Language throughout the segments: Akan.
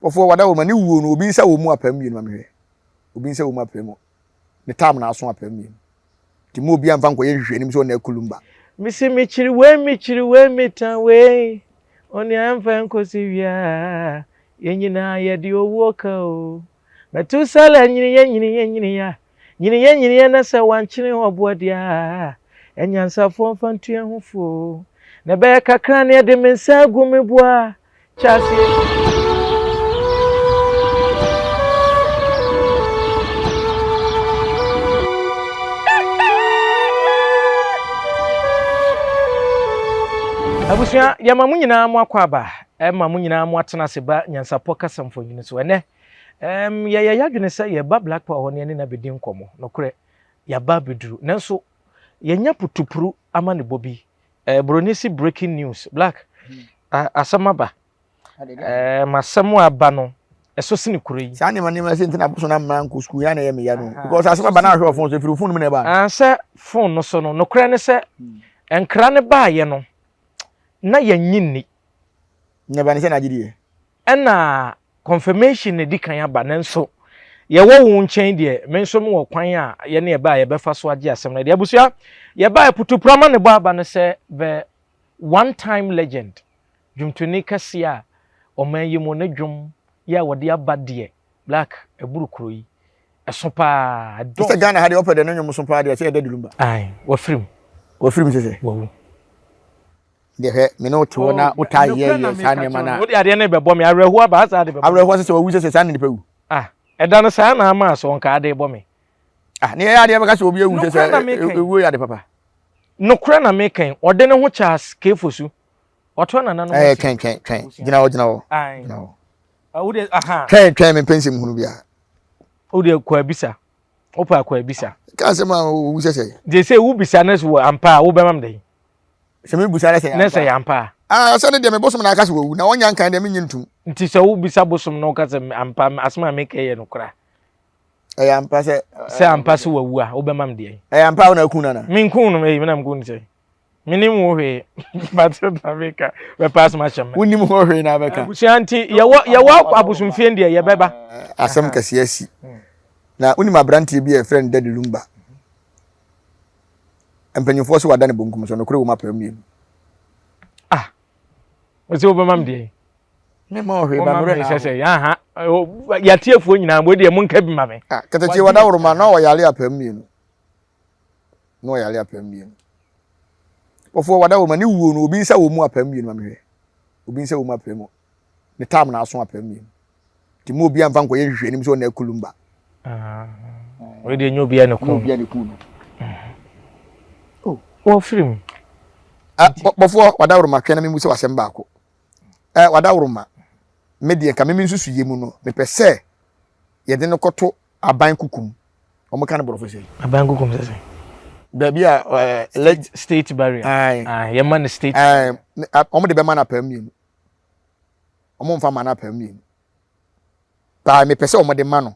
Bɔfoɔ wada wɔ ma ne wuo no obi nsa wɔ mu apam mmienu ma mehwɛ obi nsa wɔ mu apam mu ne tam na aso apam mmienu nti mu obi amfa nkɔyɛ nhwehwɛ anim sɛ ɔna akulumba. Mese mekyiri wei mekyiri wei metan wei onua ɛmfa nkosi wia yɛn nyinaa yɛde owuo ka o Metusala nyini yɛ nyini yɛ nyini ya nyini yɛ nyini yɛ na sɛ wankyene ɔboɔ deɛ a anyansafoɔ mfa ntu yɛn ho fo o na ɛbɛyɛ kakra ne ɛde me nsa agu me boa kyɛ aseɛ. Abusua, yɛma mo nyinaa mo akɔ aba, ɛma mo nyinaa mo atena ase ba nyansapɔ kasa mfonini so. Ɛnɛ, ɛm, yɛyɛ yɛadwene sɛ yɛba Black Power hɔ ne yɛne no abɛdi nkɔmmɔ. Nokorɛ, yɛaba abɛduru. Nanso, yɛnya putupuru amanebɔ bi. Eh, Buroni si breaking news. Black, asɛm aba. Eh, masɛm a aba no, ɛso sene kuro yi. Saa nneɛma nneɛma sɛ nti na abosom na mmara nkɔ sukuu yɛ na ɛyɛ meya no. Because asɛm aba na ahwɛ wɔ phone so, ɛfiri phone mu na ɛba. Ah, sɛ phone no so no, nokorɛ ne sɛ, nkra no baayɛ no, na yɛnye nni. Nyɛ ba ne sɛ na agye diɛ. Ɛna confirmation na ɛdi kan aba, nanso yɛwɔ wo nkyɛn deɛ, me nso mewɔ kwan a yɛne ɛba a yɛbɛfa so agye asɛm no deɛ. Abusua, yɛbaeɛ putupru ama ne bɔ aba no sɛ the one time legend, dwomtoni kɛseɛ a ɔman yi mu ne dwom yɛ a wɔde aba deɛ, Black, ɛboro kuro yi, ɛso paa, ɛdɔɔso. Sɛ Ghana ha deɛ ɔpɛ deɛ ne nnwom so paa deɛ, sɛ yɛda Dilumba. Ae, wafiri mu. Wafiri mu sɛ sɛ? Wawu. Deɛ hwɛ, me ne wo te hɔ na oh, wotaa yɛ yɛ saa nneɛma no a. Wode adeɛ no bɛbɔ me, awerɛhoɔ aba saa de bɛbɔ. Awerɛhoɔ sɛ sɛ wawu sɛ sɛ saa na nipa wu. Ah, ɛda no saa na ama so nka ade bɔ me. Ah, ne yɛyɛ adeɛ bɛka sɛ obi awu sɛ sɛ ewuo yɛ ade papa. Nokorɛ na meka yi, ɔde ne ho Charles Kefosu. Ɔtoa nananom akyi. Ɛɛ twɛn twɛn twɛn, gyina hɔ gyina hɔ. Gyina hɔ. Twɛn twɛn mempɛ nsɛm hunu biara. Wodeɛ kɔ abisa. Wopɛ akɔ abisa. Ka asɛm a owu sɛ sɛ. Gye sɛ wobisa ne so wɔ ampa a wobɛma me dɛn? Sɛ mebisa ne sɛ yɛ ampa. Ne sɛ yɛ ampa a. Ah, sɛ ne deɛ me bosom na aka sɛ wawu na ɔnya nkan deɛ menye ntom. Nti sɛ wobisa bosom na ɔka sɛ ampa asɛm a meka yɛ nokora. Ɛyɛ ampa sɛ. Sɛ ampa sɛ wawu a wobɛma me deɛn? Ɛyɛ ampa a wo na aku no ana? Menku no, eyi me na meku no sɛ. Menim wo hwee but na meka bɛpa asɛm ahyɛ me. Wonim ho hwee na abɛka. Abusua nti yɛwɔ yɛwɔ abosomfie deɛ yɛbɛba. Asɛm kɛseɛ asi. Na wonim aberanteɛ bi a yɛfrɛ no Daddy Lumba. Mpanyinfoɔ sɛ wada ne bonkum so nokorɛ wɔ mu apaa mmienu. Ah, wɔsɛ wobɛma me deɛ. Mema ɔhwee ba mmerɛ na sɛ sɛ aha yɛatiefoɔ nyinaa mo deɛ monka bi ma me. Ah, katakyie wada woroma na ɔyare apaa mmienu. Na ɔyare apaa mmienu. Bɔfoɔ wada woroma ne wuo no obi nsa wɔ mu apaa mmienu ma mehwɛ. Obi nsa wɔ mu apaa mu. Ne tam na aso apaa mmienu. Nti mu obi amfa nkɔyɛ nhwehwɛ anim sɛ ɔna akulumba. Ah, wei deɛ nyɛ obiara ne kun. Obiara ne kun no. Oh, wɔfiri mu. Ah, bɔfoɔ wadaworoma twɛn na memu sɛ wasɛm baako. Eh, wadaworoma me deɛ nka meme nsusu yɛ mu no mepɛ sɛ yɛde no kɔto aban kukum. Wɔn ka no borɔfo sɛ. Aban kukum sɛ sɛ. Baabi a ɛɛ eh, state barrier. Ayi. Yɛma no state. Ɛɛ wɔn de bɛma no apaa mmienu. wɔn mfa ma no apam mmienu baa mepɛ sɛ wɔn de ma no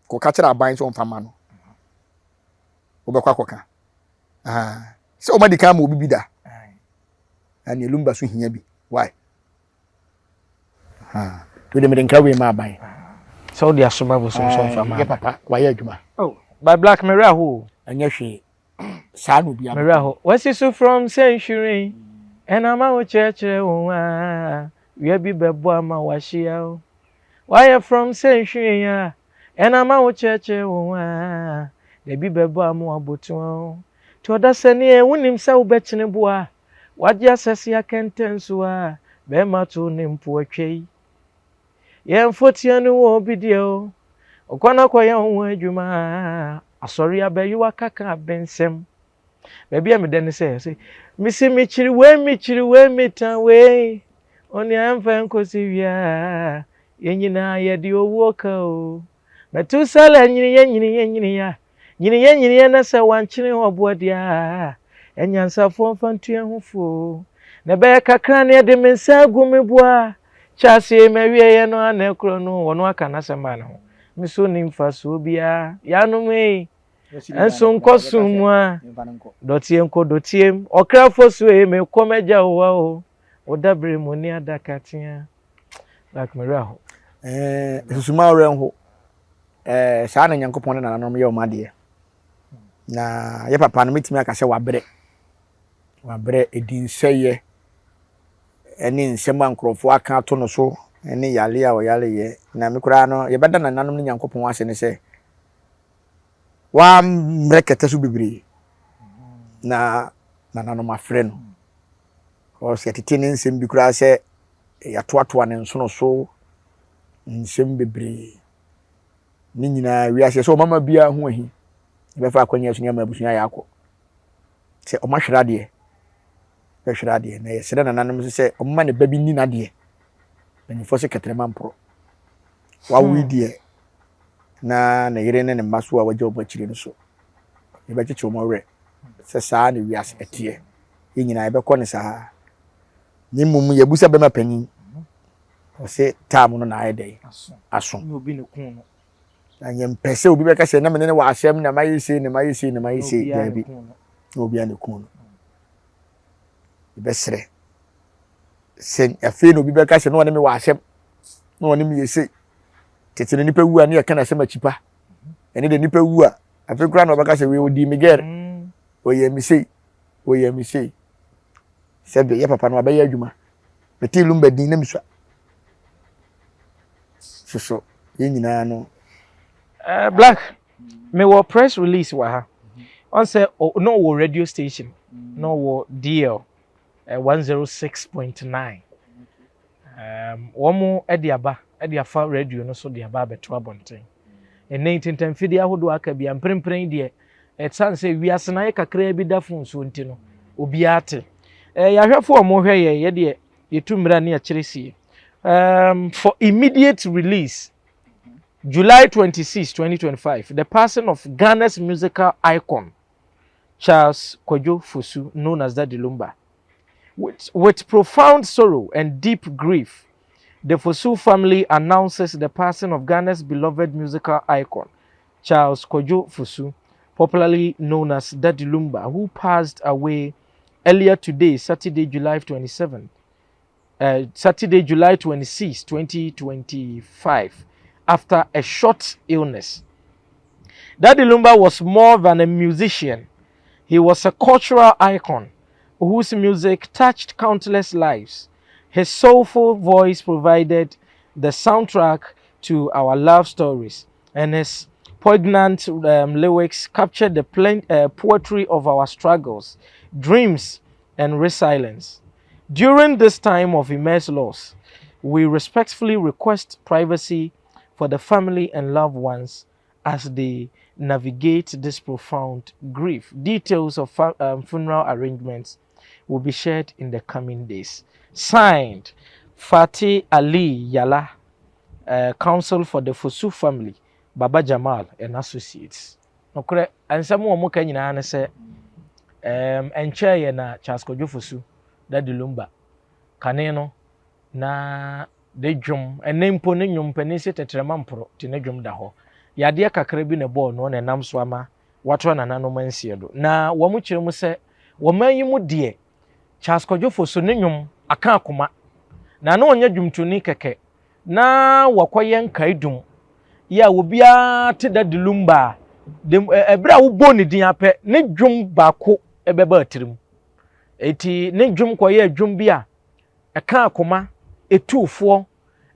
kɔka kyerɛ aban sɛ wɔn mfa ma no wɔbɛkɔ akɔka sɛ wɔn adi kan ma obi bi da ɛne lumba so hia bi why to de mede nkra wei ma aban sɛ wode asoma bosom sɛ ɔmfa ma yɛ papa wayɛ adwuma oh, by black merɛ aho ɛnyɛ hwee saa na obi Mmerɛ hɔ. Wasi so from sɛ nhwiren ɛna ama wo kyerɛkyerɛ wo a wia bi bɛbɔ ama wahyia wo. Wayɛ from sɛ nhwiren a ɛna ama wo kyerɛkyerɛ wo a da bi bɛbɔ ama wabotoa wo. Nti ɔdasani wonim sɛ wobɛkyene boa a wagye asɛse akɛntɛn so a bɛrima to ne mpo atwa yi. Yɛn mfotia no wɔ obi deɛ o. Ɔkɔ na kɔyɛ wo ho adwuma. Asɔre abɛyewa kaka abensɛm. Baabi a meda ne sɛ, sɛ mesi mekyiri wei mekyiri wei metan wei. Onua ɛmfa nkosi wia. Yɛn nyinaa yɛde owuo ka o. Metusala nyini yɛ nyini yɛ nyini ya. Nyini yɛ nyini yɛ na sɛ wankyene ɔboɔ deɛ a, anyansafoɔ mfa ntu yɛn ho fo o. Na ɛbɛyɛ kakra na yɛde me nsa agu me bo a, kyɛ aseɛ m'awieɛ no ara na ɛkorɔ no, ɔno aka n'asɛm maa ne ho. Me so nni mfasoɔ biara. Yanom ei, nso nkɔ sum mu a, dɔteɛ nkɔ dɔteɛ mu. Ɔkra fosuo ei, mekɔ m'agya wo hɔ o, wo dabere mu ne adaka tea. Like me werɛ aho. Ɛɛ susuma werɛ nho. Ɛɛ saa na Nyankopɔn ne nananom yɛ wɔn adeɛ. Na yɛ papa no mɛtumi aka sɛ wabrɛ. Wabrɛ edinsɛeɛ ɛne nsɛm a nkurɔfoɔ aka ato no so ɛne yare a ɔyareyɛ. Na me koraa no yɛbɛda nananom ne Nyankopɔn ase ne sɛ wammrɛ kɛtɛ so bebree na nananom afrɛ no. Because yɛtete ne nsɛm bi koraa sɛ yɛatoatoa ne nsono so nsɛm bebree. Ne nyinaa wiase sɛ ɔmama biara ho ahi. Yɛbɛfa akwannya so ne ama abusua yɛ akɔ. Sɛ ɔmahwere adeɛ, bɛhwere adeɛ. Na yɛsrɛ nananom nso sɛ ɔmma ne ba bi nni n'adeɛ. Mpanyinfoɔ sɛ kɛtrɛma mporɔ. Wawo yi deɛ na ne yere ne ne mma so a wagya wɔn akyire no so. Yɛbɛkyekye wɔn werɛ sɛ saa na wiase ɛteɛ. Yɛn nyinaa yɛbɛkɔ no saa. Na mmom yɛabusa bɛma panin. Ɔse taam no na ayɛ dɛn? Aso. Na yɛmpɛ sɛ obi bɛka sɛ na mene ne wɔ asɛm na mayɛ sei na mayɛ sei na mayɛ sei. Daabi. Na obiara na ɛku no. Yɛbɛsrɛ sɛ afei na obi bɛka sɛ na ɔne me wɔ asɛm na ɔne me yɛ sei. Tete no nipa wu a ne yɛka n'asɛm akyi pa. Ɛne de nipa wu a afei koraa na ɔbɛka sɛ wei ɔdii me gɛr. Ɔyɛ me sei. Ɔyɛ me sei. Sɛbe yɛ papa no abɛyɛ adwuma. Metee Lumba din na misua. Soso yɛn nyinaa no. Uh, Black, mewɔ press release wɔ ha. Ɔn sɛ na ɔwɔ radio station, na ɔwɔ DL uh, 106.9. Um, wɔn de aba de afa radio no so de aba abɛto abɔnten. Ɛnnɛ ntentamfidie ahodoɔ aka bi a mprempren deɛ ɛsiane sɛ wiase no ayɛ kakraa bi da fon so nti no obiara te. Eh, yɛahwɛfo a wɔhwɛ yɛn yɛ deɛ yɛtu mmerɛ ne yɛkyerɛ sie. For immediate release, July 26, 2025, the passing of Ghana's musical icon, Charles Kwadwo Fosu, known as Daddy Lumba. With profound sorrow and deep grief, the Fosu family announces the passing of Ghana's beloved musical icon, Charles Kwadwo Fosu, popularly known as Daddy Lumba, who passed away earlier today, Saturday, July 27, Saturday, July 26, 2025, after a short illness. Daddy Lumba was more than a musician. He was a cultural icon whose music touched countless lives. His soulful voice provided the soundtrack to our love stories, and his poignant lyrics captured the poetry of our struggles, dreams, and resilience. During this time of immense loss, we respectfully request privacy for the family and loved ones as they navigate this profound grief. Details of funeral arrangements will be shared in the coming days. Signed, Fatih Ali Yala, Counsel for the Fosu family, Baba Jamal and Associates. Nokorɛ, nsɛm a wɔn ka nyinaa ne sɛ nkyɛn yɛ na Charles Kwadwo Fosu, Daddy Lumba, kane no na ne dwom, ɛnɛ mpo ne nnwom panin sɛ tɛtrɛma mporɔ te ne dwom da hɔ. Yadeɛ kakra bi na ɛbɔɔ no na ɛnam so ama watoa nananom ansie do. Na wɔn kyerɛ mu sɛ wɔn yi mu deɛ Charles Kwadwo Fosu ne nnwom aka akoma na na ɔnyɛ dwomtoni kɛkɛ na wakɔyɛ nkaedum yɛ a obiara te Daddy Lumba a ɛberɛ a wobɔ ne din apɛ ne dwom baako bɛba atirim. Eti ne dwom kɔyɛ dwom bi a ɛka akoma, etuufoɔ,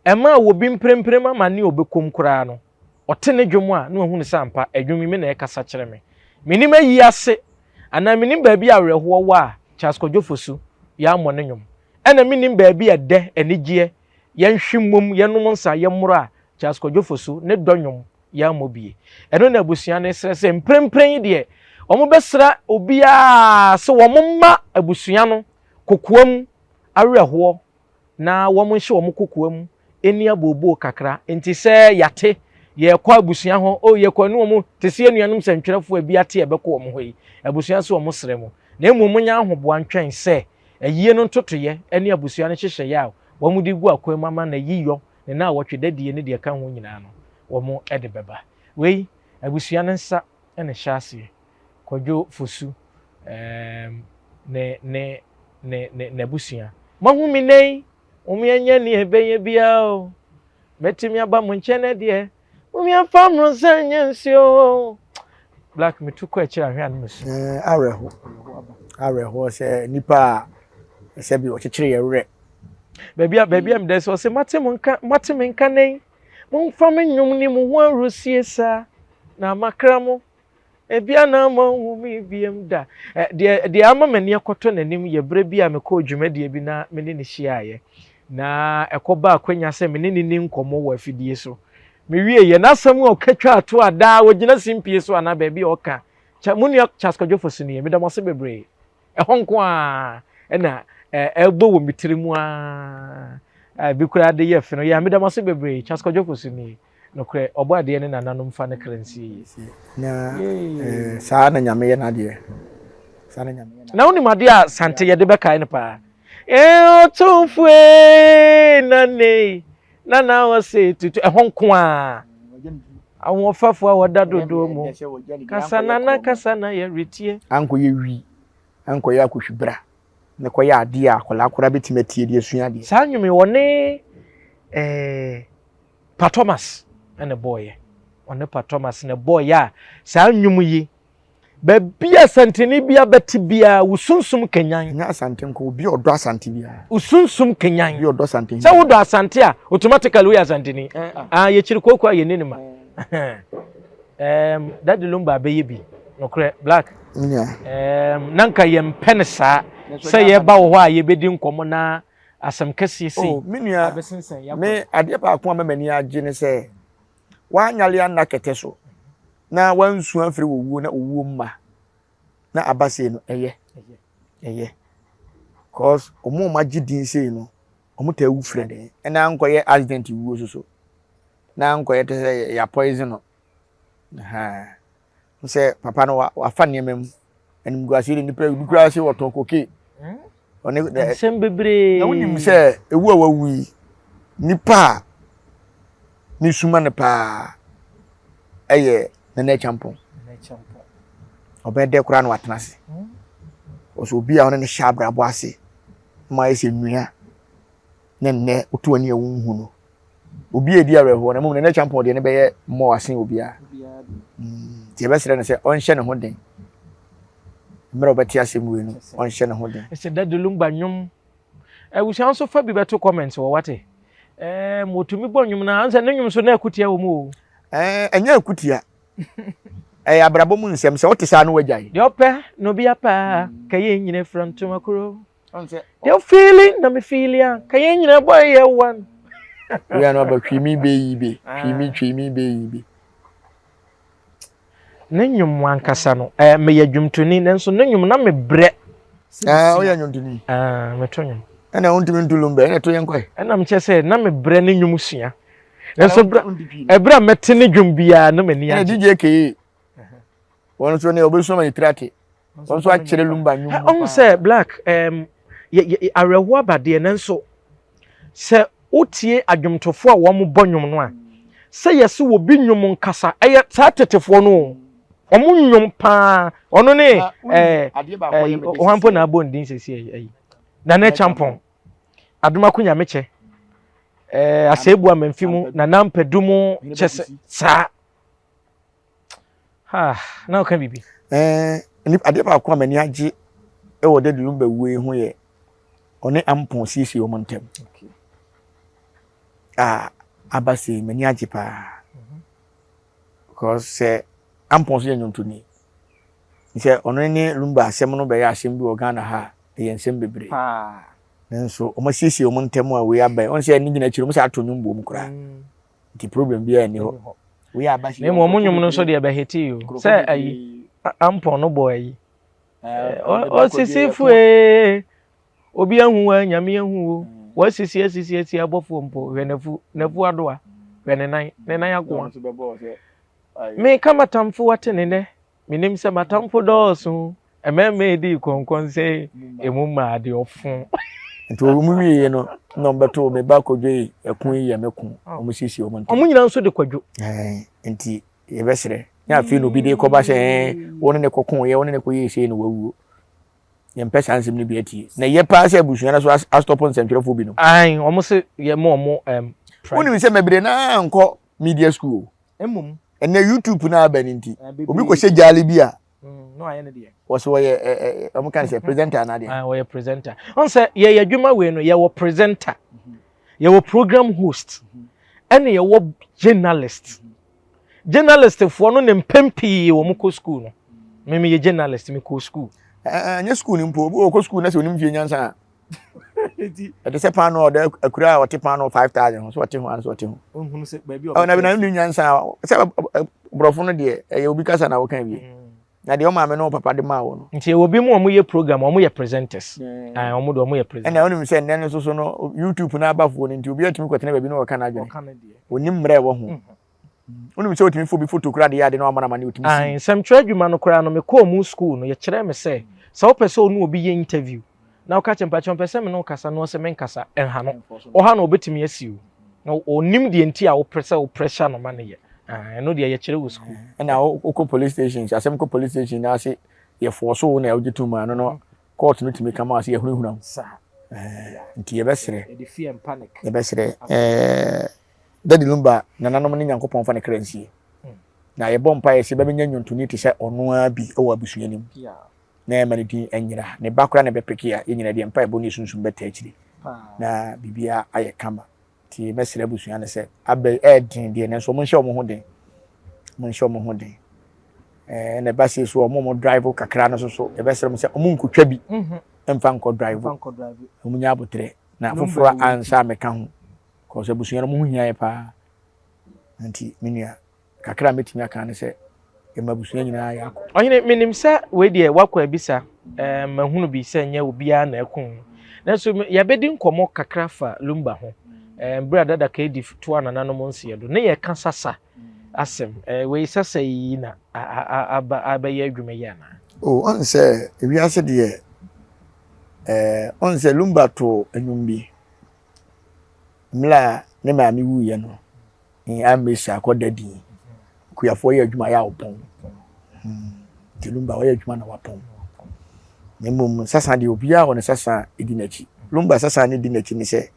ɛma obi mprempren ama ne obɛkɔm koraa no, ɔte ne dwom a na wahunu sɛ ampa ɛdwom yi me na ɛkasa kyerɛ me. Menim ayi ase anaa menim baabi a awerɛhoɔ wɔ a Charles Kwadwo Fosu yɛammɔ ne nnwom. Ɛna menim baabi a ɛdɛ, anigyeɛ, yɛnhwe mmom, yɛnom nsa, yɛmmoro a Charles Kwadwo Fosu ne dɔ nnwom yɛammɔ bie. Ɛno na abusua no srɛ sɛ mprempren yi deɛ wɔn bɛsrɛ obiara sɛ wɔn mma abusua no kokoam awerɛhoɔ na wɔn nhyɛ wɔn kokoam ɛni abooboo kakra. Nti sɛ yɛate yɛkɔ abusua hɔ o yɛkɔ ne wɔn te sɛ anuanom sɛntwerɛfoɔ a bi ate ɛbɛkɔ wɔn hɔ yi, abusua sɛ wɔn srɛ mo na mmom monyɛ ahoboa ntwɛn sɛ ayie no ntotoeɛ ne abusua no nhyehyɛeɛ a wɔn de gu akwan mu ama no ayiyɔ ne na awɔtwe dadie ne deɛ ɛka ho nyinaa no wɔn de bɛba. Wei abusua no nsa na ɛhyɛ aseɛ. Kwadwo Fosu um, ne ne ne ne n'abusua. Moahu me nnɛ yi, wɔn yɛnyɛ nea ɛbɛyɛ biara o. Mɛtumi aba mo nkyɛn nɛ deɛ. Momyɛmfa mmorɔnsa nyɛ nsuo. Black metu kɔ akyiri ahwɛ a na mesu. Eh, awerɛho. Awerɛhoɔ sɛ nipa a sɛ bi ɔkyekyere yɛ werɛ. Baabi a baabi a meda sɛ ɔsɛ mate mo nka mate me nka nɛn. Momfa me nnwom ne mo ho ahurisie saa na makra mo. Ebia na moanhu me biam da. Deɛ, deɛ ama m'ani akɔtɔ n'anim yɛ berɛ bi a mekɔɔ dwumadie bi na me ne no hyiaeɛ. Na ɛkɔbaa akwanya sɛ me ne no nni nkɔmmɔ wɔ afidie so. Mewieeɛ, n'asɛm a ɔka twaa to a daa ɔgyina simpie so anaa baabi a ɔka, Kya, mo nua Charles Kwadwo Fosu nie, meda mo ase bebree. Ɛhɔ nko ara na ɛrebɔ wɔ me tiri mu ara. Ebi koraa de yɛ fe no, yɛ, meda mo ase bebree, Charles Kwadwo Fosu nie. Nokorɛ, Ɔbɔadeɛ ne nananom mfa ne kra nsie yie. Na eh, saa na Nyame yɛ n'adeɛ. Saa na Nyame yɛ n'adeɛ. Na wonim adeɛ a Sante yɛde bɛkae no paa? Ee Otumfoɔ ee, nane, nana ɔse tutu, ɛhɔ nko ara. Ahoɔfɛfoɔ a wɔda dodoɔ mu, kasa nana kasa na yɛretie. Ankɔyɛ wi, ankɔyɛ akɔhwibra, na kɔyɛ adeɛ a akwadaa koraa bɛtumi atie de asua adeɛ. Saa nnwom yi wɔne eh, Pa Thomas na ɛbɔeɛ. Ɔne Pa Thomas na ɛbɔeɛ a saa nnwom yi, baabi a Asanteni biara bɛte biara, wo sunsum kanyan. Ɛnyɛ Asante nko, obi a ɔdɔ Asante biara. Wo sunsum kanyan. Obi a ɔdɔ Asante. Sɛ wodɔ Asante a, automatically woyɛ Asanteni. Ah, yɛkyiri kooko a yɛnni ne ma. Um, Daddy Lumba abɛyɛ bi. Nokorɛ, Black. Yeah. Um, na nka yɛmpɛ no saa. Sɛ yɛba wɔ hɔ a yɛbɛdi nkɔmmɔ na asɛm kɛseɛ sei oh, me nua abɛsensɛn yɛakɔ. Me adeɛ baako a ma m'ani agye ne sɛ wanyale anna kɛtɛ so na wansu amfiri wɔ wuo na owuo mma na aba sei no ɛyɛ ɛyɛ cause ɔmo a ɔmo agye din sei no ɔmo taa wu frɛ dɛn ɛna ankɔyɛ accident wuo soso na ankɔyɛ te sɛ yɛ poison no sɛ papa no wafa nneɛma mu animguaseɛ de nipa bi koraa sɛ wɔtɔn koke ɔne nsɛm bebree na wonim sɛ ewu a wawu yi nipa a ne suma no paa ɛyɛ Nana Acheampong ɔbɛn dɛ koraa na watena ase ɔsɛ obi a ɔne ne hyɛ abrabɔ ase ma ayɛ sɛ nnua na nnɛ woto ani a wonhu no obi a edi awerɛhoɔ na mmom Nana Acheampong deɛ ne bɛyɛ mmɔ asen obiara mm, nti yɛbɛsrɛ no sɛ ɔnhyɛ ne ho den mmerɛ ɔbɛte asɛm wei no ɔnhyɛ ne ho den. Ɛsɛ Daddy Lumba nnwom. Abusua nso fa bi bɛto comments wɔ wate. Ɛɛ mo tumi bɔ nnwom na ansɛ ne nnwom so na akutia wɔ mu o. Ɛɛ ɛnyɛ akutia. Ɛyɛ abrabɔ mu nsɛm sɛ wote saa no wagyae. Deɛ ɔpɛ na obi apa ka yɛn nyina fira ntoma koro. Deɛ ɔfiili na me fiili a ka yɛn nyina bɔ yɛ one. Wia no aba hwi mi be yi be hwi mi twi mi be yi be. Ne nnwom ankasa no ɛɛ meyɛ dwomtoni nanso ne nnwom na mebrɛ. Ɛɛ woyɛ nnwomtoni. Ɛɛ meto nnwom. Ɛna wontumi nto lumba ɛna to yɛn kɔɛ. Ɛna mekyɛ sɛ na mebrɛ ne nnwom sua. Nanso ɛbrɛ a mɛte ne dwom biara na m'ani agye. Ɛna DJ Kee wɔn nso ne ɔbɛsua ma ne tiri ate. Wɔn nso akyerɛ lumba nnwom mu paa. Ɔhu sɛ black ɛɛm yɛ yɛ awerɛhoɔ aba deɛ nanso sɛ wotie adwomtofoɔ a wɔn bɔ nnwom no a sɛ yɛse obi nnwom nkasa ɛyɛ saa tetefoɔ no o wɔn nnwom paa ɔno ne ɛɛ ɛɛ ɔhan mpo na abɔ ndin sɛsi ɛyi ɛyi Nana Acheampong Adomako Nyamekyɛ ɛɛ Asɛebu Amanfi mu Nana Mpadu mu kyɛ sɛ saa. Ah, na ɔka biribi. Ɛɛ adeɛ baako a m'ani agye wɔ Daddy Lumba wuo yi ho yɛ ɔne Ampon siesie wɔn ntam. A aba sei m'ani agye paa. Mhm. Because sɛ Ampon nso yɛ nnwontoni. Sɛ ɔno ne Lumba asɛm no bɛyɛ asɛm bi wɔ Ghana ha a, ɛyɛ nsɛm bebree. Nanso wɔn asiesie wɔn ntam a wei aba yi, wɔn sɛ ne nyina akyiri wɔn sɛ ato nnwom bom koraa. Mm. Nti problem biara nni hɔ. Wei aba Na mmom ɔmo nnwom no nso deɛ bɛhete o. Sɛ ayi ampɔn no bɔ ayi. Osisi fue obi ahu wa nyame ahu o. Wasisi asisi asi abɔfoɔ mpo hwɛ n'afu n'afu adoa hwɛ ne nan ne nan akoa. Meka m'atamfo wate ne nɛ Menim sɛ m'atamfo dɔɔso, mmarima a edii kɔnkɔnsɛ emu mmaa deɛ ɔfo. Nti wɔn wieɛ no na wɔn bɛto me ba Kwadwo yi ɛko yi yɛ me ko wɔn siesie wɔn ntam. Wɔn nyinaa nso de Kwadwo. Ɛɛ nti yɛbɛsrɛ nyɛ afei na obi de kɔba sɛ ɛɛ wɔn ne kɔko yɛ wɔn ne kɔ yɛ sei na wawuo. Yɛmpɛ saa nsɛm no bi atie. Na ɛyɛ paa sɛ abusua no so astɔpo nsɛntwerɛfoɔ binom. Ae, wɔn se yɛ mo wɔn ɛm. Wonim sɛ mɛbere na nkɔ media school. Mmom. Ɛnɛ YouTube na aba ne nti. Obi kɔhyɛ gyaale bi a. Na wayɛ ne deɛ. Wɔsɛ wɔyɛ ɛ ɛ wɔn kan sɛ presenter anaa deɛ. Ah, wɔyɛ presenter. Ɔn sɛ yɛyɛ adwuma wei no yɛwɔ presenter, yɛwɔ program host, ɛna yɛwɔ journalist. Journalist foɔ no ne mpɛn pii wɔn kɔ school no. Me meyɛ journalist, me kɔ school. Ɛnyɛ school ni mpo, obi wɔ kɔ school na sɛ onim fie nyansa a. Ɛte sɛ paano a ɔda akura a ɔte paano 5,000 ho so ɔte ho ano so ɔte ho. Ohun sɛ baabi a ɔbɛtɛ. Ɔna bi na ne nyansa sɛ borɔfo no deɛ ɛyɛ obi kasa na wɔka wie. Na deɛ ɔmaame ne papa de maa wɔ no. Nti ɛwɔ bi mu a wɔyɛ program wɔn yɛ presenters. Ɛɛ wɔn de wɔn yɛ presenters. Ɛna onim sɛ nnɛ no soso no YouTube no abafoɔ no nti obi atumi kɔtena baabi na ɔka n'adwene. Onim mmerɛ ɛwɔ ho. Wonim sɛ otumi fo bi foto koraa de yɛ ade na wamana ma ne otumi si. Nsɛmtwerɛ adwuma no koraa no mekɔɔ mu school no yɛkyerɛɛ me sɛ sɛ wopɛ sɛ ɔne obi yɛ interview na woka kyerɛ mpakyɛ ɔmpɛ sɛ me ne wo kasa na ɔsɛ menkasa ɛnha no ɔha no ɔbɛtumi asi o na ɔnim deɛ nti a wopɛ sɛ wo pressure no ma no yɛ ɛno deɛ yɛkyerɛ wɔ school. Ɛna wokɔ police station asɛm kɔ police station na ase yɛfoɔ so wo na wogye tom a no no court no tumi kama ase yɛhunahuna wo nti yɛbɛserɛ yɛbɛserɛ Daddy Lumba nananom ne Nyankopɔn mfa ne kra nsie. Na yɛbɔ mpaeɛ sɛ yɛbɛnya nnwontoni te sɛ ɔno ara bi wɔ abusua no mu. Na ɛmma ne din nyera. Ne ba koraa na ɛbɛpeke a, yɛn nyinaa deɛ mpaebɔ ne sunsum bɛtaa akyire. Na biribiara ayɛ kama. Nti mɛsrɛ abusua no sɛ, aba yi ɛyɛ den deɛ, nanso wɔn nhyɛ wɔn ho den. Wɔn nhyɛ wɔn ho den. Ɛɛ na ɛba sei so wɔn a wɔn drive kakra no nso so, yɛbɛsrɛ wɔn sɛ wɔn nkotwa bi mfa nkɔ drive. Wɔn nya abotrɛ. Na foforɔ ansa amɛka ho. Cause abusua no mo ho hia yɛ paa. Nti me nua, kakra a mɛtumi aka ne sɛ yɛma abusua nyinaa yɛ akɔ. Ɔhene, menim sɛ wei deɛ woakɔ abisa, eh, mahunu bi sɛ nyɛ obiara na ɛko no. Nanso yɛabɛdi nkɔmmɔ kakra fa Lumba ho. Eh, berɛ a Dada Kadi toa nananom nseɛ do, ne yɛka sasa asɛm. Eh, wei sasa yi na aba abɛyɛ adwuma yi anaa? Oh, ɔn sɛ ewiase deɛ, eh, ɔn sɛ Lumba too nnwom bi. Mmerɛ a ne maame wuiɛ no, ammɛsi akɔda din. Kuafoɔ yɛ adwuma yɛ a wɔpɔn. Nti Lumba ɔyɛ adwuma na wapɔn. Na mmom sasa deɛ obiara wɔ ne sasa a ɛdi n'akyi. Lumba sasa ne di n'akyi ne sɛ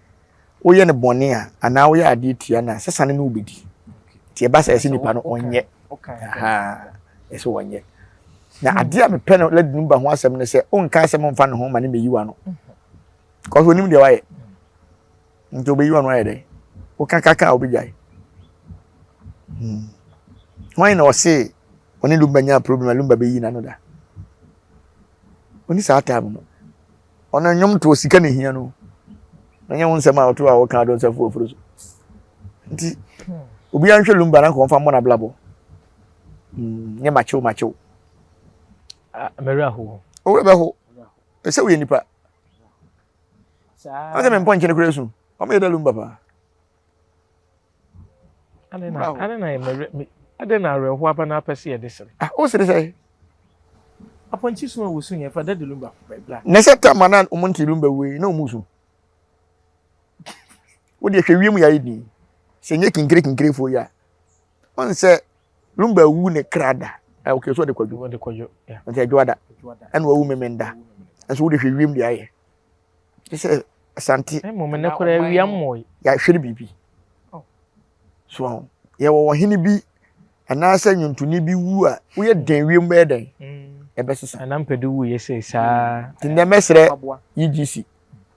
woyɛ no bɔne a anaa woyɛ adeɛ tia no a sasa no ne wobɛdi. Nti ɛba sɛ ɛsɛ nipa no ɔnyɛ. Ɛsɛ wɔnyɛ. Na adeɛ a mepɛ no Lady Lumba ho asɛm ne sɛ ɔnka asɛm mfa ne ho ma ne mɛyi w'ano. Kɔso onim deɛ wayɛ. Nti obeyi wano ayɛ dɛ. Woka kaka a obegyae. Hmm. Hwan na ɔse ɔne Lumba nyaa problem a Lumba bɛyi n'ano da? Ɔni saa time no. Ɔno nnwom to sika na ehia no. Ɔnyɛ wo nsɛm a ɔto a wɔka adɔnsafo afuro so. Nti obiara nhwɛ Lumba na nka ɔmfa mmɔ n'abrabɔ. Hmm, nyɛ makyew makyew. Ah, mɛwerɛ ho. Owurɛ bɛho. Ɛsɛ woyɛ nipa. Ɔsɛ me mpɔnkye no kura su. Ɔmo yɛ dɛ lumba paa. Adɛn na awerɛhoɔ aba na apɛ sɛ yɛde sere? Ah, wo sere sɛ? Apɔnkye su a wɔsu yɛn fa dade lumba bra. Na sɛ tam a na ɔmo nte lumba wei na ɔmo su. Wo deɛ hwɛ wiem yɛ ayɛ din. Sɛ nyɛ kinkire kinkirefoɔ yi a. Ɔn sɛ Lumba awu ne kra da. Eh, okay, so ɔde kwadwo. Ɔde kwadwo. Yeah. Nti adwo ada. Ɛna wawu memenda. Nso wode hwɛ wiem deɛ ayɛ. Te sɛ Asante. Mmom ne koraa awia mmɔe. Yɛahwere biribi. Oh. So ho. Yɛwɔ ɔhene bi anaasɛ nnwontoni bi wu a woyɛ dɛn wiem bɛyɛ dɛn? Mm. Ɛbɛsesa. Anampɛde wu yɛ sɛ saa. Nti nnɛ mɛsrɛ EGC.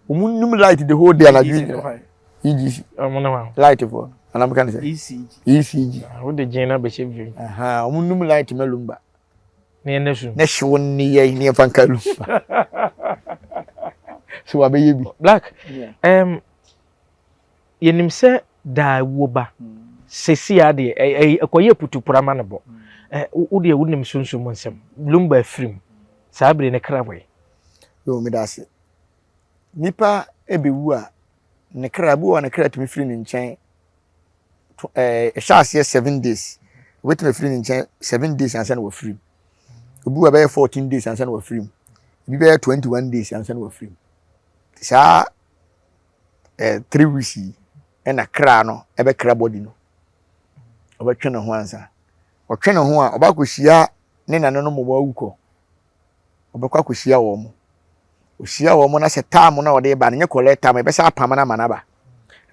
Wɔn num light the whole day anadwo nyinaa. EGC. Wɔn ne wɔn. Light fo. Anam kan sɛ. ECG. ECG. Ah, wo de gyen na bɛhyɛ vim. Aha, wɔn num light ma lumba. Ne yɛn su. Ne hyew ne yɛ ne yɛn fa nka lumba. So wabɛyɛ bi. Black. Um, yɛnim sɛ daa wuo ba. Sɛsi adeɛ ɛkɔyɛ putupura ma ne bɔ. Wo deɛ wonim sunsum nsɛm. Lumba afirim. Saa bere ne kra wɔ yi. Yo, meda ase. Nipa bɛwu a, ne kra, bi wɔ hɔ a ne kra tumi firi ne nkyɛn to ɛɛ ɛhyɛ aseɛ 7 days. Obɛtumi afiri ne nkyɛn 7 days ansa na wafiri mu. Obi wɔ bɛyɛ 14 days ansa na wafiri mu. Ebi bɛyɛ 21 days ansa na wafiri mu. Saa 3 weeks yi ɛna kra no ɛbɛkra body no. Ɔbɛtwe ne ho ansa. Ɔtwe ne ho a, ɔba akɔhyia ne nananom wɔn awu kɔ. Ɔbɛkɔ akɔhyia wɔn. Ɔhyia wɔn na sɛ time no a ɔde ba no nyɛ correct time, ɛbɛsɛ apam no ama no aba.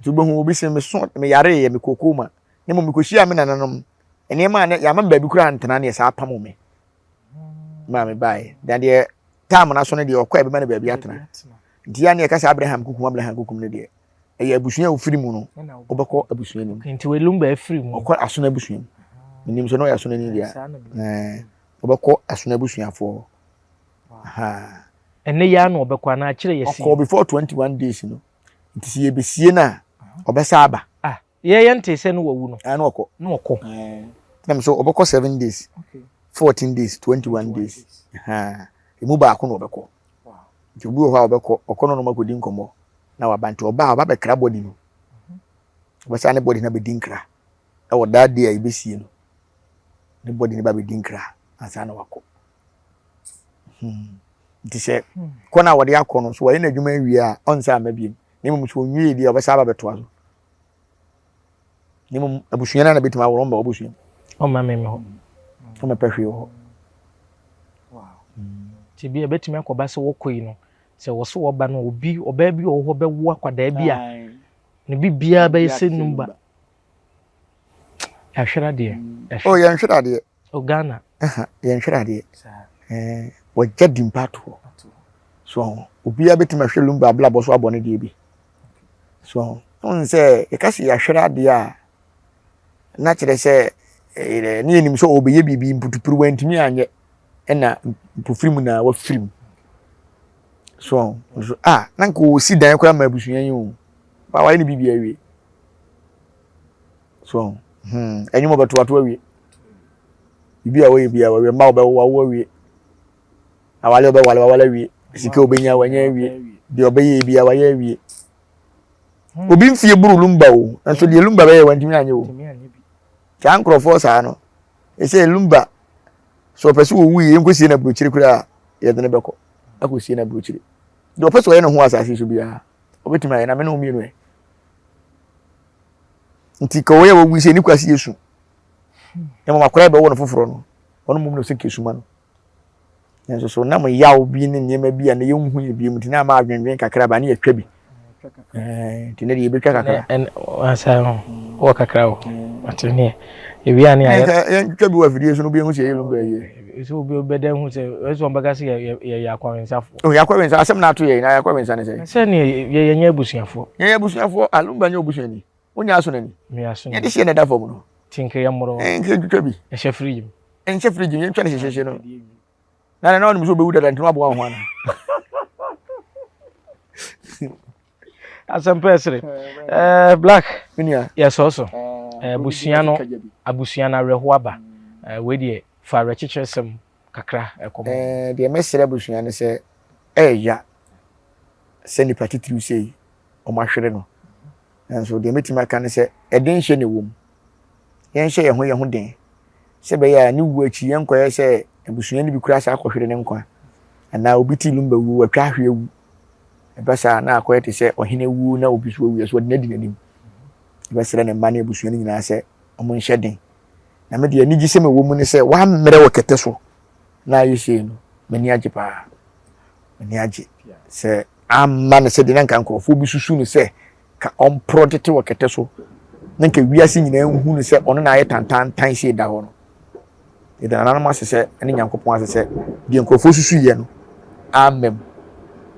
Nti wobɛhu obi se meso meyareeɛ mekɔɔ coma na mmom mekɔhyiaa me nananom nneɛma a na yɛama me baabi koraa ntena ne yɛsaa pamo me maa me baeɛ. Na deɛ time no aso no deɛ ɔkɔ a ɛbɛma no baabi atena. Nti yɛ a ne yɛka sɛ Abraham kukum Abraham kukum no deɛ ɛyɛ abusua a wofiri mu no wobɛkɔ abusua no mu. Nti wei Lumba afiri mu. Ɔkɔ asono abusua mu. Menim sɛ na ɔyɛ asono ni deɛ a wobɛkɔ asono abusuafoɔ hɔ. Ɛnɛ yi ara na ɔbɛkɔ anaa akyerɛ yɛsi? Ɔkɔɔ before 21 days no. Nti sɛ yɛbɛsie no a, ɔbɛsa aba. Ah, yɛ yɛn tee sɛ no wawu no. Ah, no ɔkɔ. No ɔkɔ. Nam so ɔbɛkɔ 7 days, 14 days, 21 days. Emu baako na ɔbɛkɔ. Nti obi wɔ hɔ a ɔbɛkɔ, ɔkɔ no na ɔmakɔdi nkɔmmɔ na waba. Nti ɔba a ɔba bɛkra body no. Ɔbɛsa ne body no abɛdi nkra. Ɛwɔ that day a yɛbɛsie no, ne body no ba bɛdi nkra ansa na wakɔ. Hmm. Nti sɛ kɔ no a wɔde akɔ no so wɔyɛ n'adwuma awie a ɔnsa ama biem. Na mmom sɛ ɔnwie deɛ ɔbɛsa aba bɛtoa so. Na mmom abusua no na bɛtumi aworɔ mba w'abusua mu. Ɔmma me me hɔ. Ɔmmɛpɛ hwee wɔ hɔ. Nti bi a ɛbɛtumi akɔba sɛ wɔkɔ yi no sɛ wɔ so wɔba no obi ɔbaa bi wɔ hɔ bɛwo akwadaa bi a ne biribiara bɛyɛ sɛ numba. Yɛahwere adeɛ. Oh, yɛnhwere adeɛ. O Ghana. Aha, yɛnhwere adeɛ. Eh, wɔgya di mpa ato hɔ. So, obiara bɛtumi ahwɛ Lumba abrabɔ so abɔ ne deɛ bi. So, wohu sɛ yɛka sɛ yɛahwere adeɛ a, na kyerɛ sɛ eh, ne yɛnim sɛ ɔbɛyɛ biribi mputupuru wantumi anyɛ ɛna mpofiri mu na wafiri mu. So, nso ah, na nka ɔsi dan koraa ma abusua yi o. Ba wayɛ ne biribi awie. So hmm ɛnwom ɔbɛto ato awie. Biribi a wɔyɛ biara wɔawie mma wɔbɛwo wawo awie. Awale ɔbɛwale wawale awie. Sika ɔbɛnya wanya awie. Deɛ ɔbɛyɛ biara wayɛ awie. Hmm. Obi mfie buru lumba o nso deɛ lumba bɛyɛ wantumi anyɛ o. Saa nkurɔfoɔ saa no ɛsɛ lumba sɛ ɔpɛ sɛ wɔwu yie nkɔsie no aburokyire koraa yɛde no bɛkɔ akɔsie no aburokyire. Deɛ ɔpɛ sɛ ɔyɛ ne ho asase so biara ɔbɛtumi ayɛ na me ne wo mmienu ɛ. Nti ka wɔyɛ wɔwu sɛ ne kwasi yɛ su. Na mmom akwadaa bɛwɔ no foforɔ no, ɔno mmom na ɔsɛ kɛsuma no. Nanso so nam yaw bi ne nneɛma bi a na yɛnhu yɛ bi mu nti na ama adwendwen kakra ba ne yɛtwa bi. Nti ne deɛ yɛbɛtwa kakra. Asa ho wɔ kakra wɔ. Ate ne ewia ne ayɛ. Yɛntwa bi wɔ afidie so no bi ehu sɛ yɛyɛ lumba yie. Sɛ obi bɛda hu sɛ ɛsɛ wɔn bɛka sɛ yɛyɛ akɔwensafoɔ. Oh, yɛ akɔwensa asɛm na ato yɛ na yɛ akɔwensa ne sɛ. Sɛ ne yɛyɛ nyɛ abusuafoɔ. Yɛyɛ abusuafoɔ alumba nyɛ obusuani. Wonyɛ aso n'ani. Meyɛ aso n'ani. Yɛde hyɛ na ɛda fam no. Ti nka yɛ mmorɔ. Nka twitwa bi. Ɛhyɛ firiji mu. Nhyɛ firiji mu yɛntwa ne hyehyɛhyɛ no. Na na ɔnim sɛ ɔbɛwu dada nti na waboa ho ana. Asɛm pɛ sere. Eh, Black. Menua. Yɛsɔɔ so. Eh, abusua no abusua no awerɛhoɔ aba. Eh, wei deɛ fa awerɛkyekyerɛ sɛm kakra ɛkɔmɔ. Eh, deɛ mɛsrɛ abusua no sɛ ɛɛya sɛ nipa titiriw sei wɔahwere no. Nanso deɛ mɛtumi aka ne sɛ, ɛdenhyɛ na ɛwɔ mu. Yɛnhyɛ yɛn ho yɛn ho den sɛ ɛbɛyɛ a ne wuo akyi yɛnkɔyɛ sɛ abusua no bi koraa saa akɔhwere ne nkwa anaa obi ti lumba wuo watwa ahwe awu. Ɛba saa na akɔyɛ te sɛ ɔhene wuo na obi so awu ɛso ɔde no adi n'anim. Yɛbɛsrɛ ne mma ne abusua no nyinaa sɛ wɔnhyɛ den. Na me deɛ anigyesɛm ɛwɔ mu ne sɛ wammrɛ wɔ kɛtɛ so na ayɛ sei no, m'ani agye paa. M'ani agye sɛ amma no sɛdeɛ na nka nkurɔfoɔ bi susu no sɛ ka ɔmporɔ tete wɔ kɛtɛ so na nka wiase nyinaa nhu no sɛ ɔno na ayɛ tantantan sei da hɔ no. Yɛda nananom ase sɛ ne Nyankopɔn ase sɛ deɛ nkurɔfoɔ susu yɛ no amma mu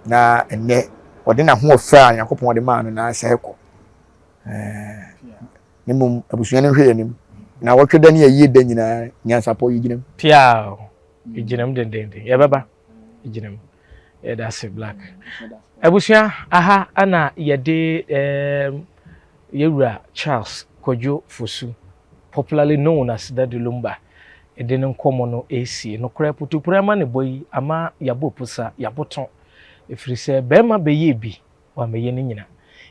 na ɛnnɛ ɔde n'ahoɔfɛ a Nyankopɔn de maa no na asɛe kɔ. Na mmom abusua no nhwɛ yɛn anim na wɔtwe da ne ayie da nyinaa nyansapɔ yɛgyina mu. Piaa yɛgyina mu dendenden yɛbɛba yɛgyina mu. Yɛda ase Black. Abusua aha na yɛde um, yɛwura Charles Kwadwo Fosu, popularly known as Daddy Lumba, yɛde ne nkɔmmɔ no ɛresie. Nokorɛ putupere amanebɔ yi ama yɛabɔ pusa, yɛaboto, ɛfiri sɛ barima bɛyɛ bi, wammɛyɛ ne nyina.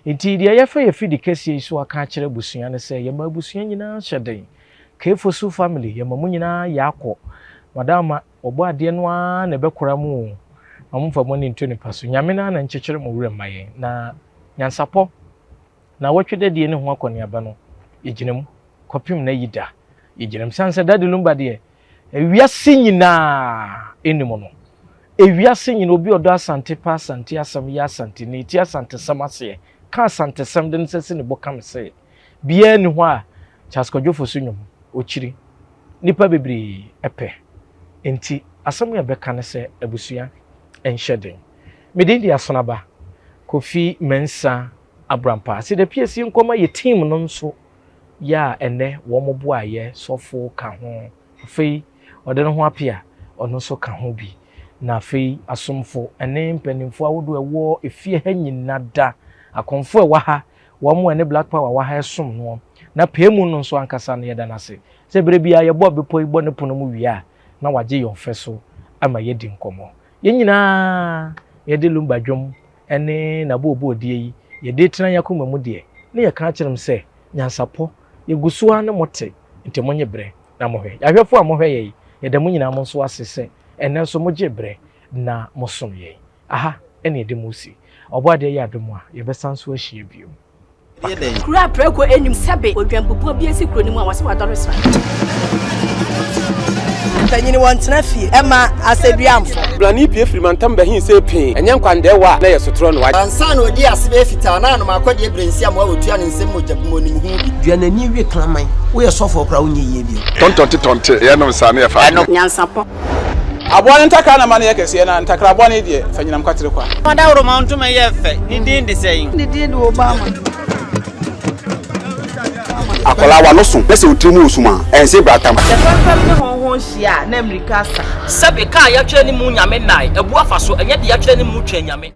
Nti deɛ yɛfa yɛ fidi kɛseɛ yi so aka akyerɛ abusua ne sɛ yɛma abusua nyinaa hyɛ den. K Fosu family yɛma mo nyinaa yɛ akɔ. Madama Ɔbɔ adeɛ no ara na ɛbɛkora mo o, ma momfa mo ani nto ne pa so. Nyame no ara na nkyekyere mo werɛ mma yɛn. Na nyansapɔ, naawɔtwe dadie ne ho akɔneaba no, yɛgyina mu kɔpem n'ayi da. Yɛgyina mu. Sane sɛ Daddy Lumba deɛ, ewiase nyinaa nim no. Ewiase nyinaa, obi a ɔdɔ Asante, pɛ Asante asɛm, yɛ Asanteni, te Asantesɛm aseɛ. ɔka Asantesɛm de ne nsa si ne bo ka me se, biara nni hɔ a Charles Kwadwo Fosu nnwom ɔkyiri. Nnipa bebree pɛ. Enti asɛm a yɛbɛka ne sɛ abusua nhyɛ den. Me din de Asonaba Kofi Mensah Abrampah. Aseda piesie nkɔma yɛ team no nso yɛ a ɛnnɛ wɔn boaeɛ, sɔfo ka ho, afei ɔde ne ho apea ɔno nso ka ho bi. Na afei asomfo ne mpanimfoɔ ahodoɔ a ɛwɔ efie ha nyina da, akɔmfoɔ a ɛwɔ ha, wɔn a ɛne Black Power wɔ ha ɛsom noɔ. Na pɛɛ mu no nso ankasa no yɛda no ase sɛ berɛ biara yɛbɔ bepɔ yi bɔ ne pono mu wie a na wagye yɛn ɔfɛ so ama yɛadi nkɔmmɔ. Yɛn nyinaa yɛde Lumba dwom ne n'abooboodie yi yɛde retena yɛn akoma mu deɛ, na yɛka akyerɛ mo sɛ, nyansapɔ, yɛgu so ara ne mo te, nti monye berɛ na mohwɛ. Yɛn ahwɛfoɔ a mohwɛ yɛn yi, yɛda mo nyinaa mo nso ase sɛ ɛnnɛ nso mogyee berɛ na mosom yɛn. Aha na yɛde mo resi. Ɔbɔadeɛ yɛ adom a, yɛbɛsan nso ahyia bio. Kuro a prako nnim sɛbe odwanbubuo bi asi kuro no mu a wɔse wadɔre sra. Mpanyin wɔntena fie ɛma asɛduamfo. Blani pue firi mantam bɛhe see pee, ɛnyɛ nkwandɛɛwa a na ɛyɛ sotorɔ na wagye. Ansa na ɔdii ase bɛyɛ fitaa na anom akɔdeɛ berɛ nsiamoa a ɔtua ne nsam mogya gu mu ɔnim ho bi. Dua n'ani we kraman. Woyɛ sɔfoɔ koraa wonyɛ yie bio. Tɔntɔnte tɔnte yɛnom saa ne yɛfa adeɛ. Nyansapɔ. Aboa no ntakra na ma no yɛ kɛseɛ, na ntakra bɔne deɛ, fa nyinam kwatere kwa. Ɔdawuroma ntoma yɛ fɛ, ne din de sɛn? Ne din de Obama. Akwadaa w'ano so na sɛ wo tiri mu resum a, ɛnse bratam. Sɛ fɛmfɛm ne hɔnhɔn hyia a, na mmirika asa. Sɛbe, ka a yɛatwerɛ ne mu Nyame nnae, abu afa so, ɛnyɛ deɛ yɛatwerɛ ne mu Twɛn Nyame.